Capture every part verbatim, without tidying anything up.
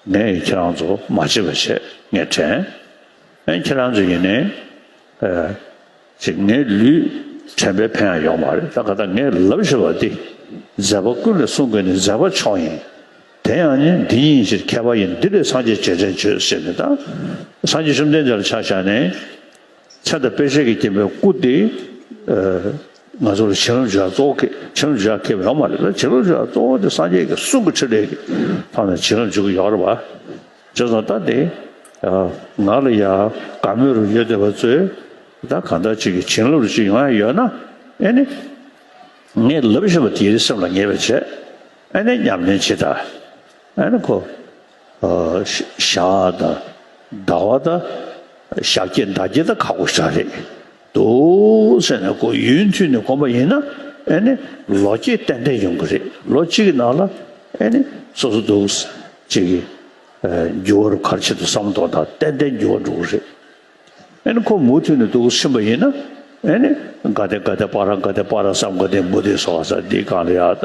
ངས་ཁྱེད་རང་ཚོ་མ་བརྗེད་པ་བྱས་ངས་དྲན། ཨེ་ཁྱེད་རང་ཚོ་ཡིན་ནའི། ཅིག་ངའི་ལུས་དྲན་པའི་ཕན་ཡང་ཡོད་མ་རེད། ད་ག་ད་ངས་ལབ་བཞིན་པ་འདི། མཛད་པ་ཀུན་ལས་གསུང་དགོས་ནི་མཛད་པ་མཆོག་ཡིན། དེ་ཡང་ནི་འདི་ཉིད་ཕྱིར་ཁྱད་པར་ཡིན། འདི་ལས་སངས་རྒྱས་རྗེས་དྲན་བྱོས་ཟེར་ནས། ད་སངས་རྒྱས་བཅོམ་ལྡན་འདས་ལ་ཆ་བཞག་ནས། མཚན་དང་དཔེ་བྱད་ཀྱིས་བརྒྱན་པའི་སྐུ་དེ། ང་ཚོ་ལ་བྱིན་རླབས་འཇུག་ཡ་གཙོ་བོ་གི་བྱིན་རླབས་འཇུག་ཡ་ཁེལ་བ་ཡོད་མ་རེད། ད་བྱིན་རླབས་འཇུག་ཡ་གཙོ་བོ་དེ་སངས་རྒྱས་ཀྱི་གསུང་གི་ཕྲིན་ལས་ཀྱི་ཐོག་ནས་བྱིན་རླབས་འཇུག་གི་ཡོད་རེད་བ། བྱས་ཙང་ད་དེ། ང་ལ་ཡ་དགའ་མོས་རུ་ཡོད་བསྡད་པ་ཚོས་ད་གང་ལྟར་ཅིག་གི་བྱིན་རླབས་རུ་ཅིག་ཡོང་ཡ་ཡོད་ན། ཨེ་ནི། ངས་ལབ་བཞིན་པ་དེ་རིགས་སེམས་ལ་ངེས་པ་བྱས། ཨེ་ནི་ཉམས་ལེན་བྱེད་ད། ཨེ་ནི་ཁོ། ཨ་ཞག་དང་། ཟླ་བ་དང་། ཞག་བརྒྱད་ཟླ་བརྒྱད་དང་ཁ་ཁོ་ཞག་རེད། འདུག་ཟེར་ནས་ཁོ་ཡུན་མཐུད་ནས་གོམས་པ་ཡིན་ན། ཨེ་ནི་ལོ་བརྒྱད་ཏན་ཏན་ཡོང་གི་རེད། ལོ་གཅིག་གི་ནང་ལ་ཨེ་ནི་སོ་སོ་འདུག་ཅིག་གི་འགྱུར་བ་རུ་ག་རེ་བྱེད་དུ་བསམ་མདོག་དང་ཏན་ཏན་འགྱུར་བ་འགྲོ་གི་རེད། ཨེ་ནི་ཁོ་མུ་མཐུད་ནས་འདུག་ཕྱིན་པ་ཡིན་ན། ཨེ་ནི་ག་དེ་ག་དེ་པ་ར་ག་དེ་པ་ར་བསམ་ག་དེ་མུ་དེ་སོགས་ས་འདི་གང་ལ་ཡག་ད་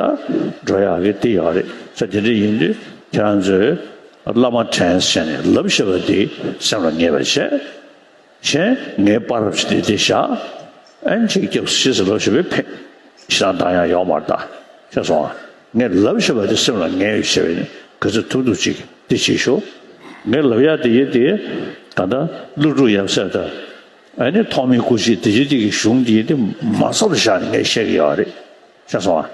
འགྲོ་ཡག་གི་དེ་ཡག་རེད། ས་དེ་འདྲ་ཡིན་དུས་ཁྱེད་རང་ཚོས་བླ་མ་དྲན་ཟེར་ནས་ལབ་ཤེས་པ་དེ་སེམས་ལ་ངེས་པ་བྱས། གཞན་ངའི་པ་རབས་ཞིག་དེ་དེ་བཞག་ཨན་ཅིག་སྐྱབས་སུ་ལོ་ཞེས་པའི་ཕན་ཞེ་དྲག་འདང་ཡང་ཡོག་མར་ད་ཤེས་སོང་ང་། ངས་ལབ་ཤེས་པ་དེ་སེམས་ལ་ངེས་ཡོད་ཤེས་པས་ནི་ག་ཚོད་ཐུབ་ཐུབ་ཅིག་དེ་བྱེད་ཤོག་ངས་ལབ་ཡག་དེ་ཡིན་དེ་ད་ལྟ་ཀླུ་སྒྲུབ་ཡབ་སྲས་དང་ཨ་ནི་ཐོགས་མེད་སྐུ་མཆེད་དེ་བཞིན་དེ་གི་གཞུང་དེ་ཡིན་དེ་མ་སོར་བཞག་ནས་ངས་བཤད་གི་ཡོད་རེད། ཤེས་སོང་ང་།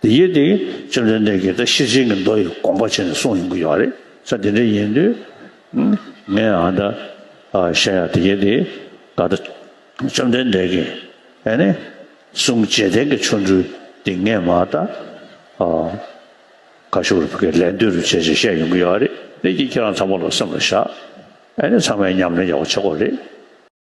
དེ་ཡིན་དེ་བཅོམ་ལྡན་འདས་ཀྱིས་ད་ཤེར་ཕྱིན་གྱི་མདོ་ཡི་དགོངས་པ་བྱས་ནས་གསུངས་ཡོང་གི་ཡོད་རེད། ས་དེ་འདྲ་ཡིན་དུས་ངས་ཨ་ད་བཤད་ཡག་དེ་ཡིན་དེ་ད་ལྟ་བཅོམ་ལྡན་འདས་ཀྱིས་ཨ་ནི་གསུང་རྗེས་དྲན་གྱི་ཆོ་འཕྲུལ་དེ་ངས་མ་ད། ཨ། ཁ་ཤུགས་རུ་ཕུག་གི་ལན་ལྡོག་རུ་བྱས་བྱས་བཤད་ཡོང་གི་ཡོད་རེད། དེ་གྱིས་ཁྱེད་རང་ཚང་མ་ལ་སེམས་ལ་བཞག་ཨ་ནི་ཚང་མས་ཉམས་ལེན་ཡག་པོ་བྱེད་དགོས་རེད།